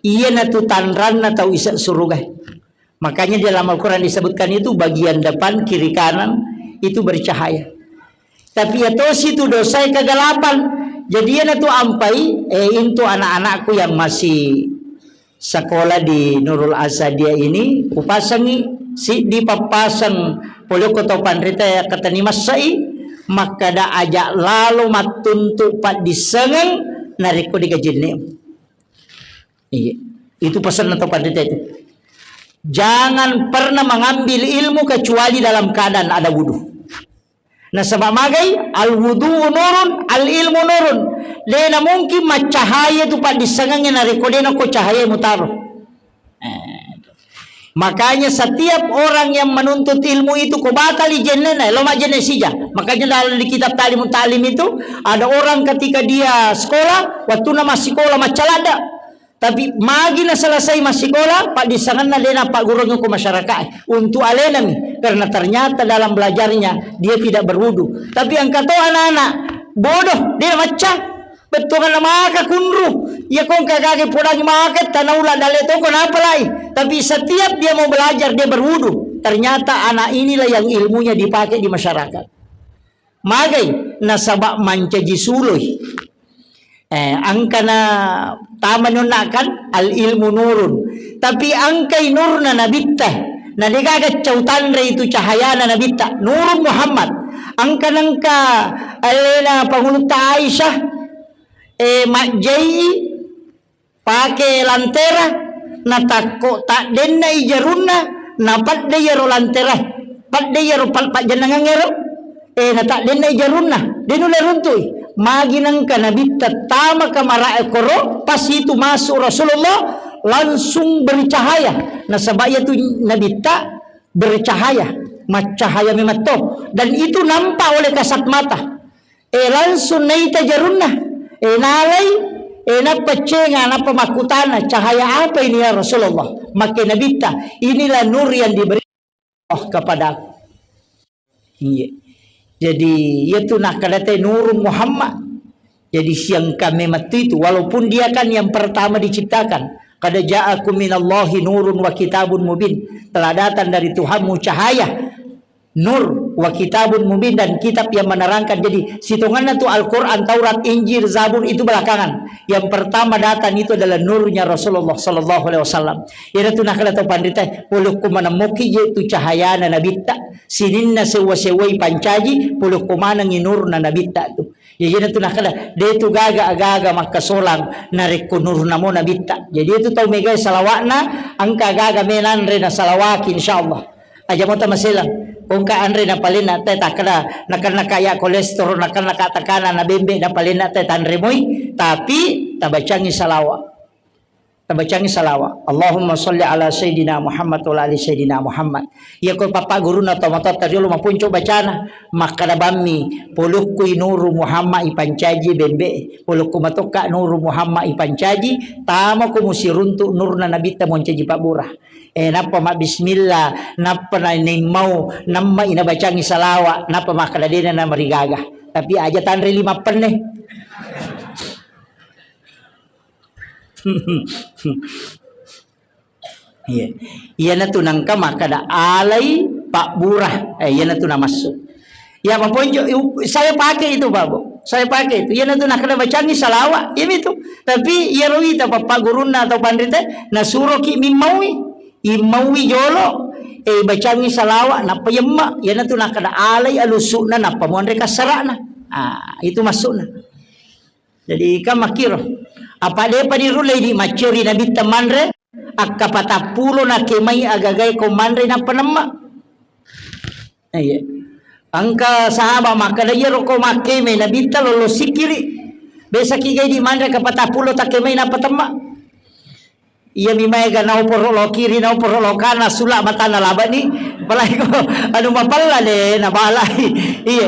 iya natu tanranna tau isa suruga. Makanya di dalam Al-Quran disebutkan itu bagian depan, kiri, kanan itu bercahaya. Tapi iya tosi tu dosae kegelapan. Jadi iya natu ampai, eh, intu anak-anakku yang masih sekolah di Nurul Asadiyah ini, kupasangi siddi pappaseng polokko tau panrita ya katani massai, makkada aja lalo mattuntu paddissengeng narekko digajinne. Iya. Itu pesanna tau panrita itu. Jangan pernah mengambil ilmu kecuali dalam keadaan ada wudu. Nasaba magai, al wudu nurun, al ilmu nurun. Dena mungkin maccahaya tu paddissengengnge narekko dena ko cahaya mutaro. Eh. Makanya setiap orang yang menuntut ilmu itu ko batali jennena, lo majenne sija. Makanya dalam di kitab Ta'limut Ta'lim itu ada orang ketika dia sekolah, waktu nama sekolah macca ladda. Tapi magi naselesai massikola, paddissengenna dena pagguruangnge ko masyarakat. Untuk alenami, karena ternyata dalam belajarnya dia tidak berwudu. Tapi engka to anak-anak bodoh, dena macca. Bettuanna maka kunru. Iya ko engka gaga podangi maka tanaula dalle toko napalai. Tapi setiap dia mau belajar, dia berwudu. Ternyata anak inilah yang ilmunya dipakai di masyarakat. Magai nasaba mancaji suloi. Eh, angkana tamani onna kan al ilmu nurun. Tapi angkai nurna nabitta. Na degaga cau tanre itu cahayana nabitta. Nurun Muhammad. Angka nengka alena pangulutta Aisyah, eh, majjai pake lantera, natakko taddenna i jarunna, napadde iyaro lantera, padde iyaro pal-, pajjennangengngero, eh, nataddenna i jarunna, de nulle runtui. Magi nengka nabitta tama kamara koro, pas itu masuk Rasulullah, langsung bercahaya. Nasaba iyatu nabitta bercahaya, maccahaya memetto. Dan itu nampak oleh kasat mata. Eh, langsung naita jarunna. Eh, nalai, eh, nappa cenga, nappa makkutana, "Cahaya apa ini, ya Rasulullah?" Makke nabitta, "Inilah nur yang diberi Allah kepadaku." Iya. Jadi, iyatu nakkadate nurun Muhammad. Jadi, siangka memetto itu, walaupun dia kan yang pertama diciptakan. "Qad ja'akum minallahi nurun wa kitabun mubin." Telah datang dari Tuhanmu cahaya. Nur wa kitabun mubin, dan kitab yang menerangkan. Jadi, sitonganna tu Al-Quran, Taurat, Injil, Zabur itu belakangan. Yang pertama datang itu adalah nurnya Rasulullah sallallahu alaihi wasallam. Iyana tu nakkeda tau panrita, "Polokku manemmoki je tu cahayana nabitta. Sininna sewa-sewai pancaji, polokku manengi nurna nabitta tu." Jadi, iyana tu nakkeda, "De tu gaga aga-aga makkasolang narekko nurna mo nabitta." Jadi, itu tau megai salawatna, angka aga-aga menanre na salawaki, insyaallah. Aja mota maselang. Kongka anre na palenna te takkeda, nakenna kaya kolesterol, nakenna ka tekanan na bembe na palenna te tanre moi, tapi tabacangi salawa. Tabacangi salawa. Allahumma sholli ala sayyidina Muhammad wa ala ali sayyidina Muhammad. Iya ko papa guruna to matotta riolo mapunco bacana, makkeda bammi, "Polokkui nuru Muhammad ipancaji bembe, polokku matokka nuru Muhammad ipancaji, tama ko musiruntu nurna nabitta moncaji pabbura." Eh, nappa mabbismillah, nappa na-, naimmau, namma inabacangi salawa, nappa makkeda dena namarigaga. Tapi aja tanre lima penne. Iya. Iyana tu nangka makkeda alai pabbura. Eh, iyana tu namassu. Ya, maponco, saya pakai itu, Pak, Bu. Saya pakai itu. Iyana tu nakkeda bacangi salawa, iyami tu. Tapi iyaro wita, Bapak gurunna atau panrite, nasuroki mimmaui. Immaui jolo, eh, bacangi salawa, nappa yemma. Iyana tu nakkeda alai alusukna, nappa muanre kassarana. Ah, itu maksudna. Jadi, kan makkiro. Apa depa dirulle di macceri nabitta manre, akka patappulo na kemai agagae ko manre nappa nemma. Iya. Engka sahabat makkeda, "Iyaro ko makkemai nabitta lollo sikiri. Biasa ki gai di manre ka patappulo takkemai nappa temma." Iya mi maega naoporo lo kiri, naoporo lo kanan, sula matana labani. Apalagi ko anu mapella de nabalai. Iya.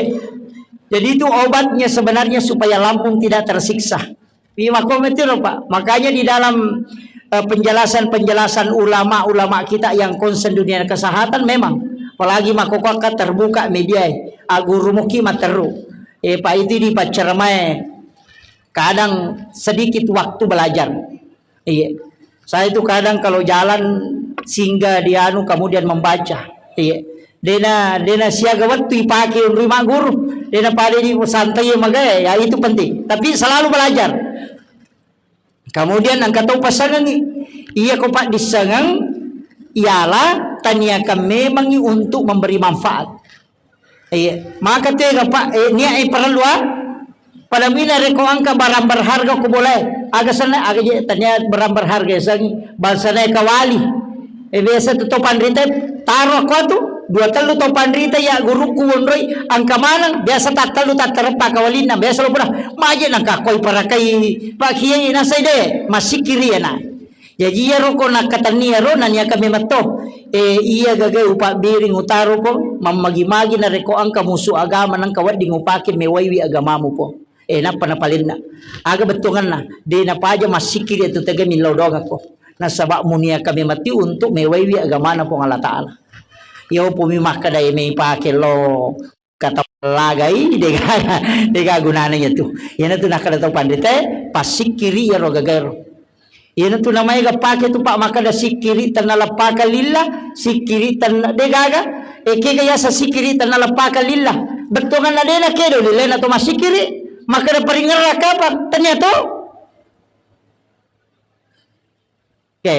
Jadi itu obatnya sebenarnya supaya lambung tidak tersiksa. Iya, makko metiro, Pak. Makanya di dalam, eh, penjelasan-penjelasan ulama-ulama kita yang concern dunia kesehatan memang, apalagi makko ko akka terbuka media, eh, aguru muki matteru. Eh, Pak, itu di pacceramae kadang sedikit waktu belajar. Iya. Saya itu kadang kalau jalan singgah di anu, kemudian membaca. Iya. Dena, dena siaga wettu ipake unrui magguru. Dena pada di santai magae, ya itu penting. Tapi selalu belajar. Kemudian engka tau pasangengi. Iya ko paddissengeng, ialah taniakan memangi untuk memberi manfaat. Iya, maka tega, Pak, eh, niat e parellu, ah. Pada mina reko engka barang berharga ko bolae. Aga senna, aga je, tania barang berharga sengi, bangsana kawali. Eh, biasa tu to panrita, taro ko tu, dua tellu to panrita ya gurukku wonroi, engka maneng, biasa tak tellu tak tereppa kawalinna, biasa lo pura, maje nangka koi parakai, Pak Kiai nasai de, masikiri ya na. Jaji iyaro ko nakkatenni iyaro naniaka memetto, eh, iya gaga upabbiring utaro ko, mammagi-magi narekko engka musu agama nengka wedding upake mewaiwi agamamu po. Eh, nappa napalenna. Aga bettuanganna, de napaja massikiri tu tega millau doangakko. Nasaba muniaka mematti untuk mewaiwi agamana Puang Allah Ta'ala. Iya upumi makkeda e mei pake lo kata lagai, degaga, dega gunana iyatu. Iyanatu nakkeda tau panrita, passikkiri iyaro gagaero. Iyanatu namaega pake tu, Pak, makkeda sikkiri tennaleppakang lillah, sikkiri tenna degaga. E, kega yaseng sikkiri tennaleppakang lillah? Bettuanganna de nakedo lillah na to massikkiri. Makkeda paringerra kapang, tania to. Oke.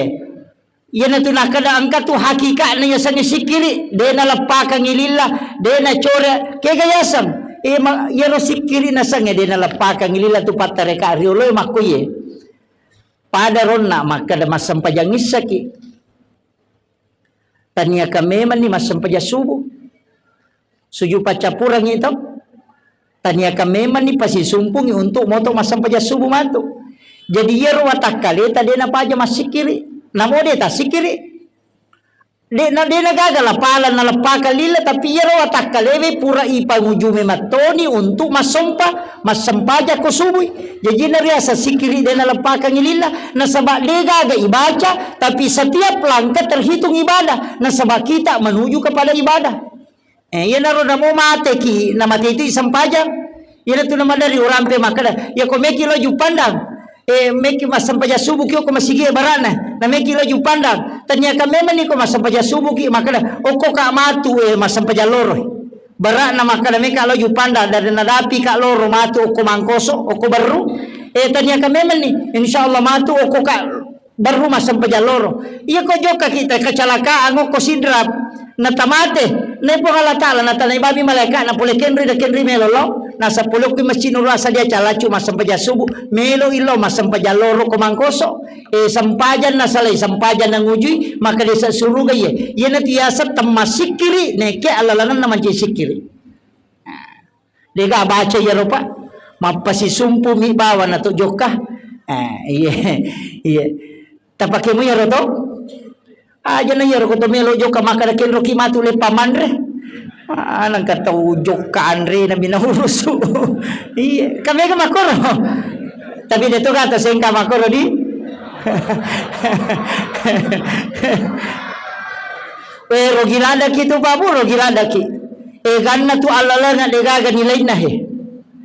Iyanatu nakkeda engka tu hakikatna yasengnge sikkiri, de naleppakangngi lillah, de nacore, kega yaseng? E, ma-, iyaro sikkiri nasengnge de naleppakangngi lillah tu pattareka rioloe makkoye. Pada ronna makkeda massempajang issaki. Taniakan memanni massempajang subuh. Sujud paccappurengngi to. Taniakan memanni pasisumpungngi untuk moto massempajang subuh matu. Jadi iyaro watakkaleta de napaja massikkiri. Namo de tassikkiri. De na, de nagaga lapala naleppakang lillah, tapi iyaro watakkalewe pura ipanguju memettoni untuk massompa, massempajang ko subui. Jaji nariaseng sikkiri de naleppakangngi lillah, nasaba de gaga ibaca, tapi setiap langkah terhitung ibadah, nasaba kita menuju kepada ibadah. Eh, iyanaro namo mateki, namate itu sempajang. Iyanatu namadari urampe makkeda, iya ko meki lo juppandang. Eh, meki massempajang subuh ki ko masigi barana. Na meki lo juppandang. Taniakan memanni ko massempajang subuh ki makkeda, okko ka matu, eh, massempajang loro. Barana makkeda meka lo juppandang dari nadapi ka loro matu okko mangkoso, okko berru. Eh, taniakan memanni. Insyaallah matu okko ka berru massempajang loro. Iya ko jokka kita kecelakaan ko Sidrap, natamate, na Puang Allah Taala natanai babi malaika na pole kenri da kenri melo lo, nasapolokki masjid Nurul Asad dia calacu massempajang subuh, melo illo massempajang loro ko mangkoso, eh, sempajang nasalai, sempajang nangujui, maka desa suruga iye. Iya na tiasa temma sikkiri, neke alalangan na manci sikkiri. Dega baca iyaro, Pak. Mappasisumpu mi bawang na to jokka. Eh, iya, iya. Tapake mu iyaro to? Aja na iyaro ko to melo jokka makkeda kenro ki matu leppa manre. Ah, nangka tau jokka anre na bina urusu. Iya, kamega makoro. Tapi de to kata sengka makoro di. We, rogi ladaki tu, Pak, Bu, rogi ladaki. Eganna tu allalenga degaga nilainna he.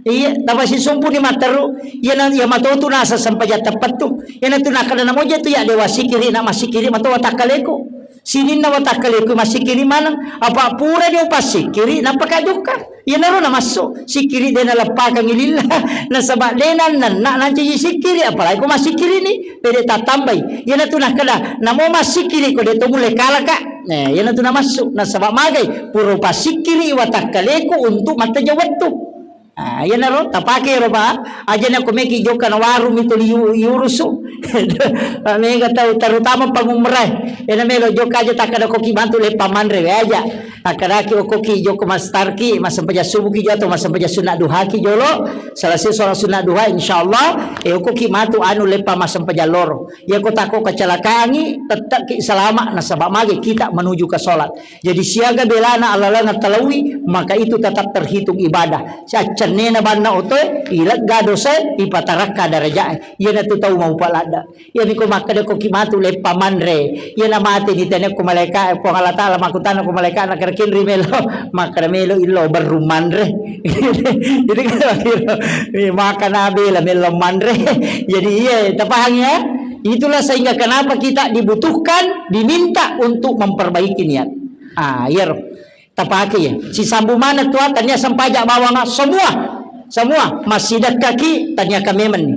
Iya, tapasisumpuni matteru. Iyana, iya matotu nasa sempajang teppettu. Iyana tu nakkeda namoja tu ya dewa sikiri na masikiri matoa takkaleku. Sininna watakkaleku masikiri maneng. Apa pura dia upassikiri napaka jokka. Iyanaro namassu, sikkiri de naleppakangngi lillah, nasaba de nannenna nancaji sikkiri, apalagi ko massikkiri ni, pede tattambai. Iyanatu nakkeda, namo massikkiri ko de to mulle kalaka. Eh, iyanatu namassu, nasaba magai, pura pasikkiri watakkaleku untuk matteja wettu. Ah, iyanaro tapake ro, Pak. Aja nako meki jokka na warung itu liu-, iurusu. Mega tau, terutama pangumrah. Iyana melo jokka aja takkeda koki bantu leppa manre we aja. Akkedaki okkoki jokka mastarki, massempajang subuhki jolo atau massempajang sunna duhaki jolo. Selesai sholat sunna duha, insyaallah, eh, okkoki matu anu leppa massempajang loro. Iya ko tako kecelakaangi, tetapki selama nasaba magi kita menuju ke sholat. Jadi siaga belana alalana talawi, maka itu tetap terhitung ibadah. Saccennena banna otoe, ilegga dosae, ipatarakka darajae. Iyanatu tau maupa ladda. Iyami ko makkeda koki matu leppa manre. Iyana mate ni tenekko malaika, Puang Allah Taala makkutana ko malaika na kerekenri melo. Makkeda melo illo berru manre. Jadi kan akhirnya, eh, makan abela melo manre. Jadi iya, tapahang ya? Itulah sehingga kenapa kita dibutuhkan, diminta untuk memperbaiki niat. Ah, iyaro. Tapake ya. Sisambu mana tua tania sempaja bawang semua. Semua masih dekkaki tania kamemen ni.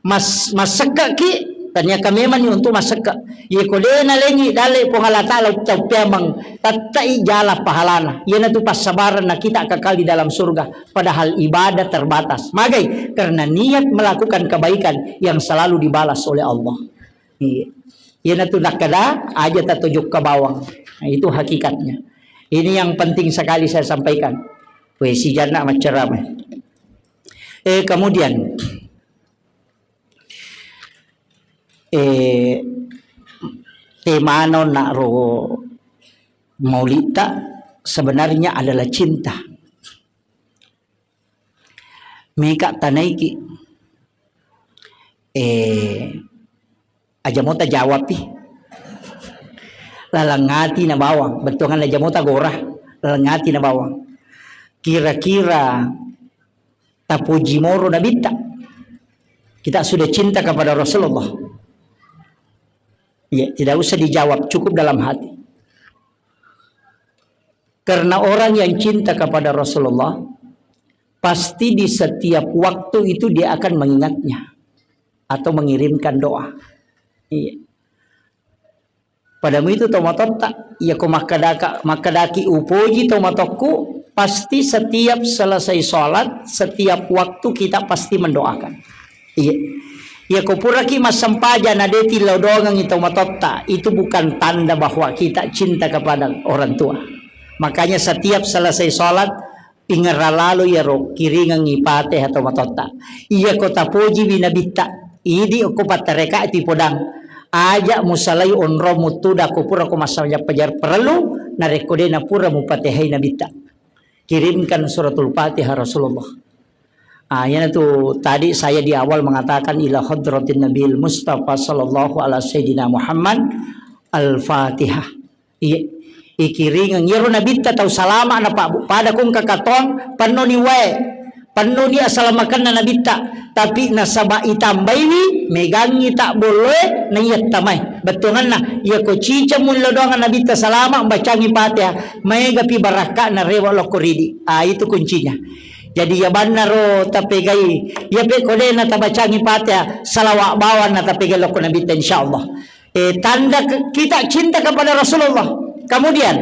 Mas-, massekkaki, tania kamemanni untuk massekka. Ye ko de nalengi dalle Puang Allah Taala ucappeameng, tattai jala pahalana. Iyanatu passabarenna kita kekal di dalam surga, padahal ibadah terbatas. Magai? Karena niat melakukan kebaikan yang selalu dibalas oleh Allah. Iya. Iyanatu nakkeda aja tatojokka bawang. Nah, itu hakikatnya. Ini yang penting sekali saya sampaikan. Weh, si Janna maccarama. Eh, kemudian, Eh, temana onnaro maulitta sebenarnya adalah cinta. Meka tanaiki. Eh, aja mota jawapi. Laleng ati na bawang, bettuangan aja mota gora, laleng ati na bawang. Kira-kira tapuji moro Nabitta? Kita sudah cinta kepada Rasulullah. Ya, tidak usah dijawab, cukup dalam hati. Karena orang yang cinta kepada Rasulullah, pasti di setiap waktu itu dia akan mengingatnya atau mengirimkan doa. Iya. Padamu itu tau matotta, iya ko makkedaka-, makkedaki upoji tau matokku, pasti setiap selesai sholat, setiap waktu kita pasti mendoakan. Iya. Iya ko puraki massempajang na de tillau doangengngi tau matotta, itu bukan tanda bahwa kita cinta kepada orang tua. Makanya setiap selesai sholat, ingerra lalo iyaro kiringengngi Fatihah tau matotta. Iya ko tapojiwi Nabitta, idi okko pattareka tu podang. Aja musalai onrong muttuda ko pura ko massempajang fajar parellu, narekko de napura mupatihai Nabitta. Kirimkan suratul Fatihah Rasulullah. Ah, iyanatu tadi saya di awal mengatakan ila hadratin Nabil Mustafa sallallahu ala sayyidina Muhammad al-Fatihah. Iya, ikiringeng. Iyaro Nabitta tau salama na, Pak, Bu. Pada kong kakatong, pennoni wae. Pennoni asalamakenna Nabitta. Tapi nasaba itambaiwi, megangngi tak bolloe, na iya tamai. Bettuanganna, iya ko ciceng mullo doang Nabitta salama, bacangi Fatihah. Maega pi barakka'na rewa lokko ridi. Ah, itu kuncinya. Jadi iya bannaro tapegai, iya pe ko de na tabacangi Fatihah, salawat bawang na tapegai lokko Nabitta, insyaallah. Eh, tanda ke-, kita cinta kepada Rasulullah. Kemudian,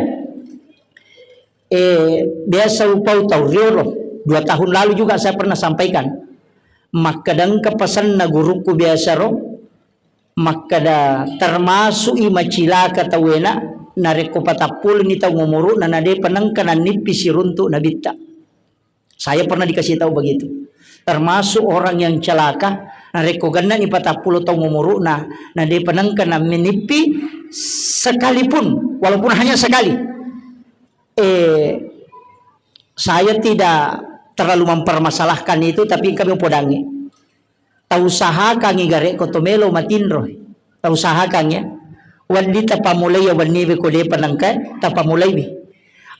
eh, biasa upau tau riolo, dua tahun lalu juga saya pernah sampaikan. Makkeda engka pesanna gurukku biasa ro, makkeda termasuk i macilaka tauwena, narekko patappuleni tau umuru'na, na depa nengka nannippi siruntuk Nabitta. Saya pernah dikasih tahu begitu. Termasuk orang yang celaka, narekko gennani patappulo taung umuru'na, na depa nengka nammenippi sekalipun, walaupun hanya sekali. Eh, saya tidak terlalu mempermasalahkan itu, tapi kami podangi. Tausahakangngi garekko to melo matinro. Tausahakangngi, ya. Wedding tapamulai ya wenniwe ko depa nengka, tapamulaiwi.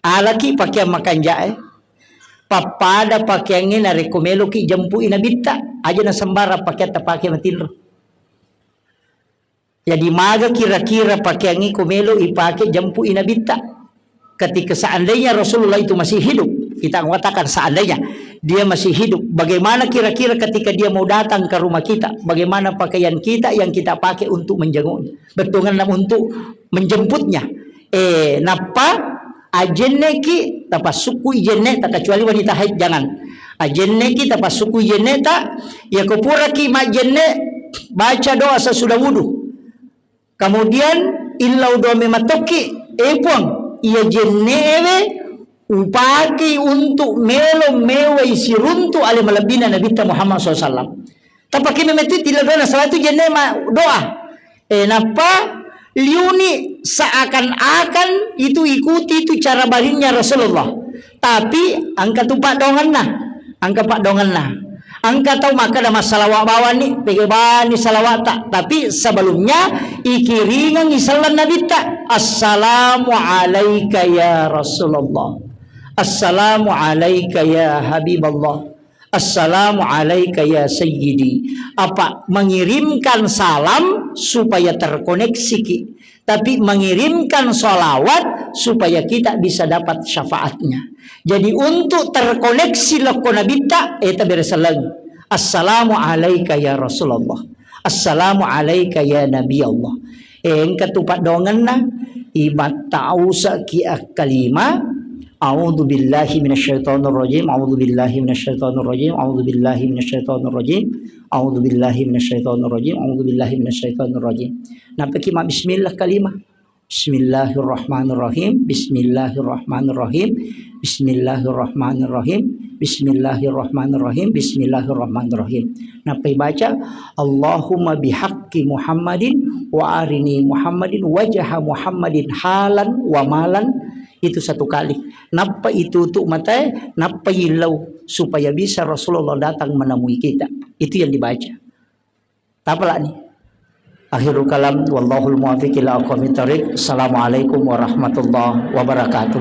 Alaki pakeang makanja'e. Pappada pakeangnge narekko meloki jempui Nabitta, aja na sembarang pakeang tapake matinro. Jadi maga kira-kira pakeangnge ko melo ipake jempui Nabitta? Ketika seandainya Rasulullah itu masih hidup, kita mengatakan seandainya dia masih hidup, bagaimana kira-kira ketika dia mau datang ke rumah kita, bagaimana pakaian kita yang kita pakai untuk menjenguknya, bettuanna untuk menjemputnya? Eh, nappa ajenneki, tapassukku ijenne ta, kecuali wanita haid, jangan. Ajenneki, tapassukku ijenne ta, ya ko puraki majenne, baca doa sesudah wudu. Kemudian illau doa mematokki, eh Puang, iya jennewe upakei untuk melo mewai siruntu ale malebbina Nabitta Muhammad sallallahu alaihi wasallam. Tapake memetti tilla doa, nasaba itu jenne ma-, doa. Eh, nappa liuni seakan-akan itu ikuti itu cara barinnya Rasulullah. Tapi engka tu paddoangenna, engka paddoangenna. Engka tau makkeda massalawa bawanni, pega bani salawata. Tapi sebelumnya ikiringengngi selleng Nabitta. Assalamu alaika ya Rasulullah. Assalamu alaika ya Habiballah. Assalamu alaika ya sayyidi. Apa? Mengirimkan salam supaya terkoneksiki. Tapi mengirimkan salawat supaya kita bisa dapat syafaatnya. Jadi untuk terkoneksi lokko Nabitta, eh, tabere seleng. Assalamu alaika ya Rasulullah. Assalamu alaika ya Nabi Allah. Eh, engka tu paddoangenna, ibatta ausaki akkalima, a'udzu billahi minasyaitonir rajim, a'udzu billahi minasyaitonir rajim, a'udzu billahi minasyaitonir rajim, a'udzu billahi minasyaitonir rajim, a'udzu billahi minasyaitonir rajim. Nappaki ma bismillah kalima. Bismillahirrahmanirrahim, bismillahirrahmanirrahim, bismillahirrahmanirrahim, bismillahirrahmanirrahim, bismillahirrahmanirrahim. Nappai baca, Allahumma bihaqqi Muhammadin wa arini Muhammadin wajha Muhammadin halan wa malan. Itu satu kali. Nappa itutup matae, nappa yillau supaya bisa Rasulullah datang menemui kita. Itu yang dibaca. Tapalani. Akhirul kalam, wallahul muwaffiq ila aqwamit thariq. Assalamualaikum warahmatullahi wabarakatuh.